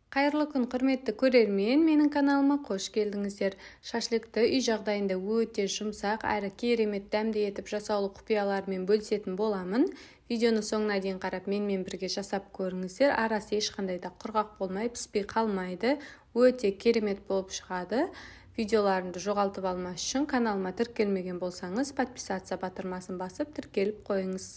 Қайырлы күн, құрметті көрермен, менің каналыма қош келдіңіздер. Шашлыкты үй жағдайында өте жұмсақ әрі керемет дәмді етіп жасаулы құпиялармен бөлісетін боламын. Видеоны соңына дейін қарап, менімен бірге жасап көріңіздер. Арасы ешқандай да құрғақ болмай, піспей қалмайды. Өте керемет болып шығады. Видеоларымды жоғалтып алмас үшін каналыма тіркелмеген болсаңыз, подписаться батырмасын басып тіркеліп қойыңыз.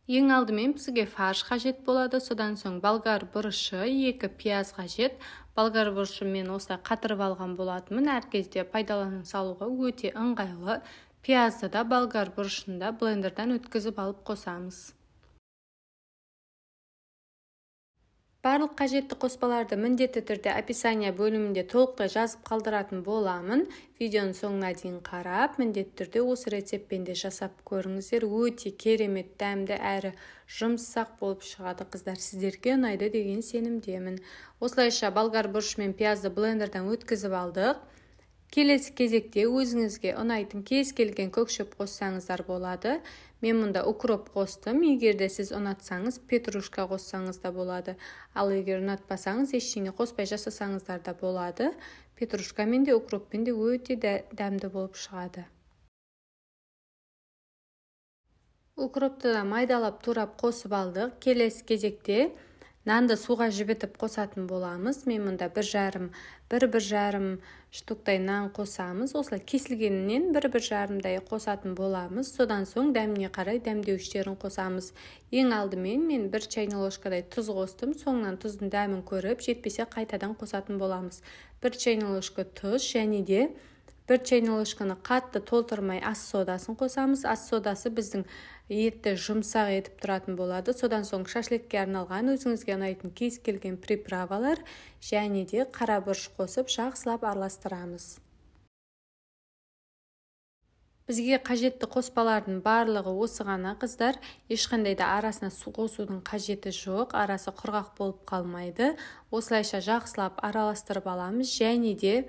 Ең алдымен бізге фарш қажет болады, содан соң болгар бұрышы, 2 пияз қажет. Болгар бұрышын мен осылай қатырып алған болатынмын, әр кезде пайдалана салуға өте ыңғайлы. Пиязды да болгар бұрышын да блендерден өткізіп алып қосамыз. Барлық қажетті қоспаларды міндетті түрде описание бөлімінде толықтай жазып қалдыратын боламын. Видеоның соңына дейін қарап, міндетті түрде осы рецептпен де жасап көріңіздер. Өте керемет дәмді әрі жұмсақ болып шығады, қыздар. Сіздерге ұнайды деген сенімдемін. Осылайша болгар бұрыш мен пиязды блендерден өткізіп алдық. Келесі кезекте өзіңізге ұнайтын кез келген көк шөп қоссаңыздар болады. Мен мұнда укроп қостым. Егер де сіз ұнатсаңыз, петрушка қоссаңыз да болады. Ал егер ұнатпасаңыз, ештеңе қоспай жасасаңыздар да болады. Петрушкамен де, укроппен де өте дәмді болып шығады. Укропты да майдалап турап қосып алдық. Келесі кезекте нанды суға жібітіп қосатын боламыз. Мен мұнда бір жарым штуктай нан қосамыз. Осылай кесілгенінен бір жарымдай қосатын боламыз. Содан соң дәміне қарай дәмдеуіштерін қосамыз. Ең алдымен мен 1 чайный ложкадай тұз қостым. Соңынан тұздың дәмін көріп, жетпесе қайтадан қосатын боламыз. 1 чайный ложка тұз және де 1 чайный ложканы қатты толтырмай ас содасын қосамыз. Ас содасы біздің етті жұмсақ етіп тұратын болады. Содан соң шашлыкке арналған өзіңізге ұнайтын кез келген приправалар және де қара бұрыш қосып жақсылап араластырамыз. Бізге қажетті қоспалардың барлығы осы ғана, қыздар. Ешқандай да арасына су қосудың қажеті жоқ, арасы құрғақ болып қалмайды. Осылайша жақсылап араластырып аламыз және де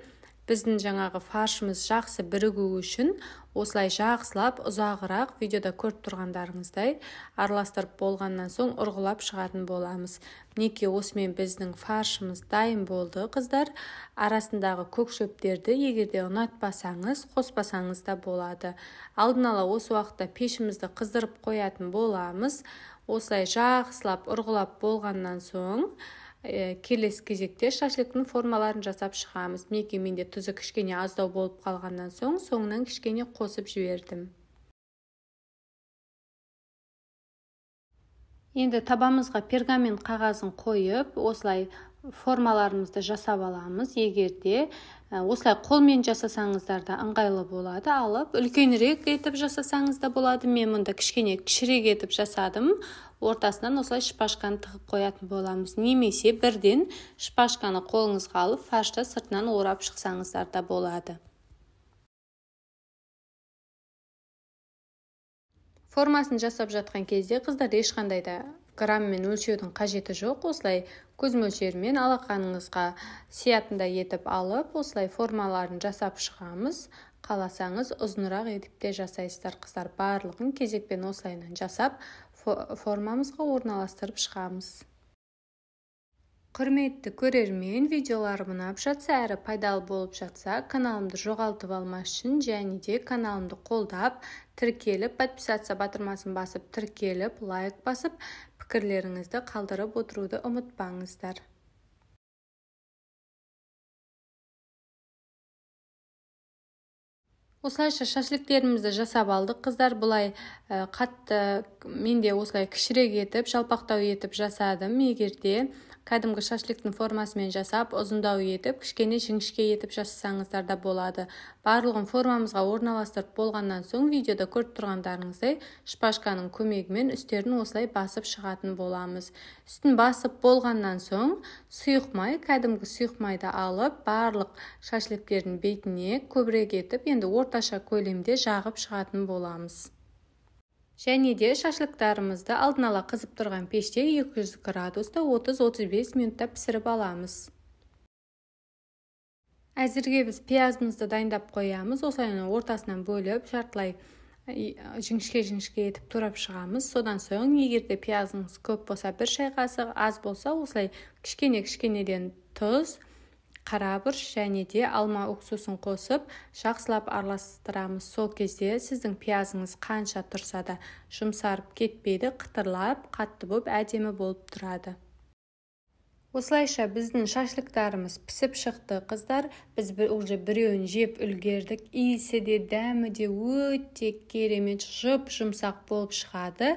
біздің жаңағы фаршымыз жақсы бірігу үшін осылай жақсылап ұзағырақ видеода көріп тұрғандарыңыздай араластырып болғаннан соң ұрғылап шығатын боламыз. Мінекей осымен біздің фаршымыз дайын болды, қыздар. Арасындағы көк шөптерді егер де ұнатпасаңыз, қоспасаңыз да болады. Алдын ала осы уақытта пешімізді қыздырып қоятын боламыз. Осылай жақсылап ұрғылап болғаннан соң келесі кезекте шашлыктың формаларын жасап шығамыз. Мінекей менде тұзы кішкене аздау болып қалғаннан соң, соңынан кішкене қосып жібердім. Енді табамызға пергамент қағазын қойып, осылай формаларымызды жасап аламыз. Егер де осылай қолмен жасасаңыздар да ыңғайлы болады. Алып үлкенірек етіп жасасаңыз да болады. Мен мұнда кішкене кішірек етіп жасадым. Ортасынан осылай шпажканы тығып қоятын боламыз. Немесе бірден шпажканы қолыңызға алып, фаршты сыртынан орап шықсаңыздар да болады. Формасын жасап жатқан кезде, қыздар, ешқандай да граммен өлшеудің қажеті жоқ. Осылай көз мөлшерімен алақаныңызға сиятындай етіп алып, осылай формаларын жасап шығамыз. Қаласаңыз ұзынырақ етіп те жасайсыздар, қыздар. Барлығын кезекпен осылайынан жасап, формамызға орналастырып шығамыз. Құрметті көрермен, видеоларым ұнап жатса, әрі пайдалы болып жатса, каналымды жоғалтып алмас үшін және де каналымды қолдап, тіркеліп, подписаться батырмасын басып, тіркеліп, лайк басып, пікірлеріңізді қалдырып отыруды ұмытпаңыздар. Осылайша шашлыктерімізді жасап алдық, қыздар. Бұлай қатты мен де осылай кішірек етіп, жалпақтау етіп жасадым. Егер де кәдімгі шашлыктың формасымен жасап, ұзындау етіп, кішкене жіңішке етіп жасасаңыздар да болады. Барлығын формамызға орналастырып болғаннан соң видеода көріп тұрғандарыңыздай шпажканың көмегімен үстерін осылай басып шығатын боламыз. Үстін басып болғаннан соң сұйық май, кәдімгі сұйық майды алып, барлық шашлыктердің бетіне көбірек етіп, енді орташа көлемде жағып шығатын боламыз. Және де шашлыктарымызды алдын ала қызып тұрған пеште 200 градуста 30-35 минутта пісіріп аламыз. Әзірге біз пиязымызды дайындап қоямыз. Осылай ортасынан бөліп, жартылай Жіңішке-жіңішке етіп турап шығамыз. Содан соң егер де пиязыңыз көп болса, 1 шай қасық, аз болса, осылай кішкене-кішкенеден тұз, қара бұрыш және де алма уксусын қосып, жақсылап араластырамыз. Сол кезде сіздің пиязыңыз қанша тұрса да жұмсарып кетпейді, қытырлап, қатты болып, әдемі болып тұрады. Осылайша біздің шашлыктарымыз пісіп шықты, қыздар. Біз уже біреуін жеп үлгердік. Иісі де, дәмі де өте керемет, жұп-жұмсақ болып шығады.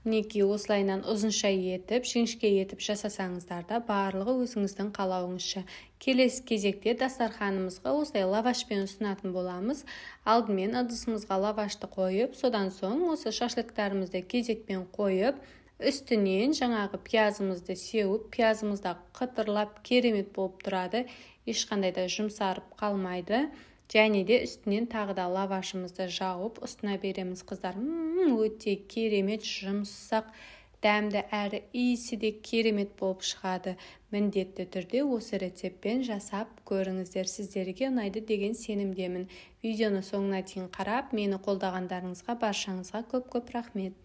Мінекей, осылайынан ұзынша етіп, жіңішке етіп жасасаңыздар да, барлығы өзіңіздің қалауыңызша. Келесі кезекте дастарханымызға осылай лавашпен ұсынатын боламыз. Алдымен ыдысымызға лавашты қойып, содан соң осы шашлыктарымызды кезекпен қойып, үстінен жаңағы пиязымызды сеуіп, пиязымыз да қытырлап керемет болып тұрады, ешқандай да жұмсарып қалмайды. Және де үстінен тағы да лавашымызды жауып ұсына береміз, қыздар. Өте керемет жұмсақ, дәмді әрі иісі де керемет болып шығады. Міндетті түрде осы рецептпен жасап көріңіздер, сіздерге ұнайды деген сенімдемін. Видеоны соңына дейін қарап, мені қолдағандарыңызға баршаңызға көп-көп рахмет.